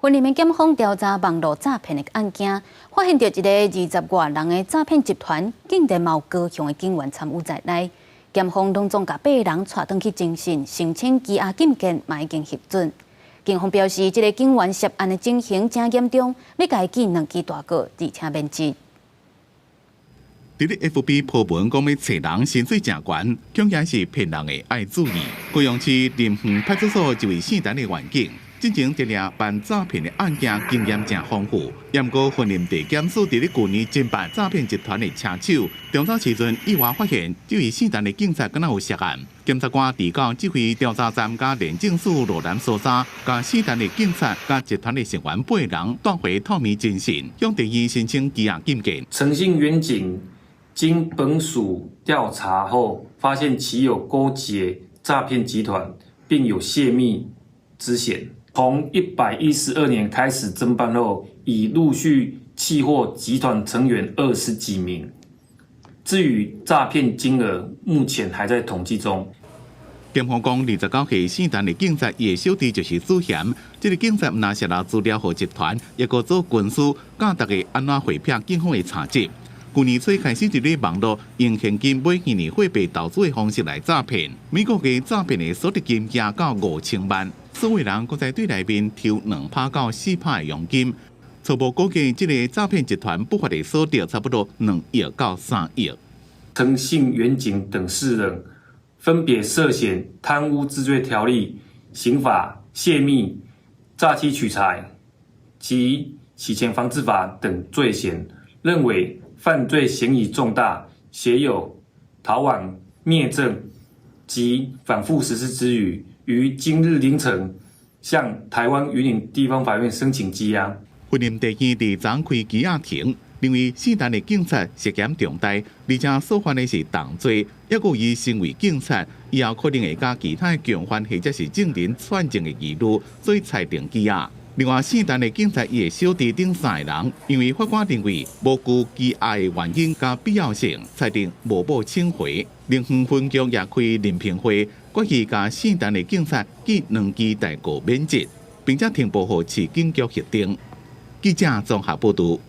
雲林的檢方調查網路詐騙的案件，發現著一个二十外人的詐騙集團，竟然嘛有高雄的警員參與在內。檢方攏總共八个人帶轉去偵訊，申請羈押禁見，嘛已經核准。警方表示，這个警員涉案的情形誠嚴重，欲共伊記兩支大過，而且免職。佇咧 FB 鋪文講欲揣人薪水誠懸，恐驚是騙人的，愛注意。高雄市林園派出所一位姓陳的員警，進前佇咧辦詐騙的案件經驗誠豐富，毋過雲林地檢署佇咧舊年偵辦詐騙集團的車手，調查時陣意外發現，這位姓陳的警察敢若有涉案。檢察官提交指揮調查站佮廉政署羅南搜查，共姓陳的警察佮集團的成員八人帶回透明偵訊，向地院申請羈押禁見。陳姓員警經本署調查後，發現其有勾結詐騙集團，並有洩密之嫌。從112年開始偵辦後，已陸續緝獲集團成員二十幾名。至於詐騙金額，目前還在統計中。檢方講，29歲姓陳的警察，伊的小弟就是主嫌。這个警察毋但洩露資料予集團，抑閣做軍師，教大家按怎賄騙警方的查緝。舊年初開始佇咧網路用現金買虛擬貨幣投資的方式來詐騙，每個月詐騙的所得金額到5000萬。所有人閣在對內面抽2%到4%的佣金。初步估計，這个詐騙集團不法的所得差不多2億到3億。陳姓員警等四人分別涉嫌貪污治罪條例、刑法、洩密、詐欺取財及洗錢防治法等罪嫌，認為犯罪嫌疑重大，且有逃亡、滅證及反覆實施之虞，於今日凌晨向台灣雲林地方法院申請羈押。雲林地院佇昨開羈押庭，認為姓陳的警察涉嫌重大，而且所犯的是重罪，抑閣伊身為警察，以後可能會佮其他共犯或者是證人串證的疑慮，所以裁定羈押。另外，姓陳的警察伊的小弟等三个人，因為法官認為無具羈押的原因佮必要性，裁定無報請回。林園分局也開聆評會，決議共姓陳的警察記兩支大過免職，並且停報予市警局核定。記者綜合報導。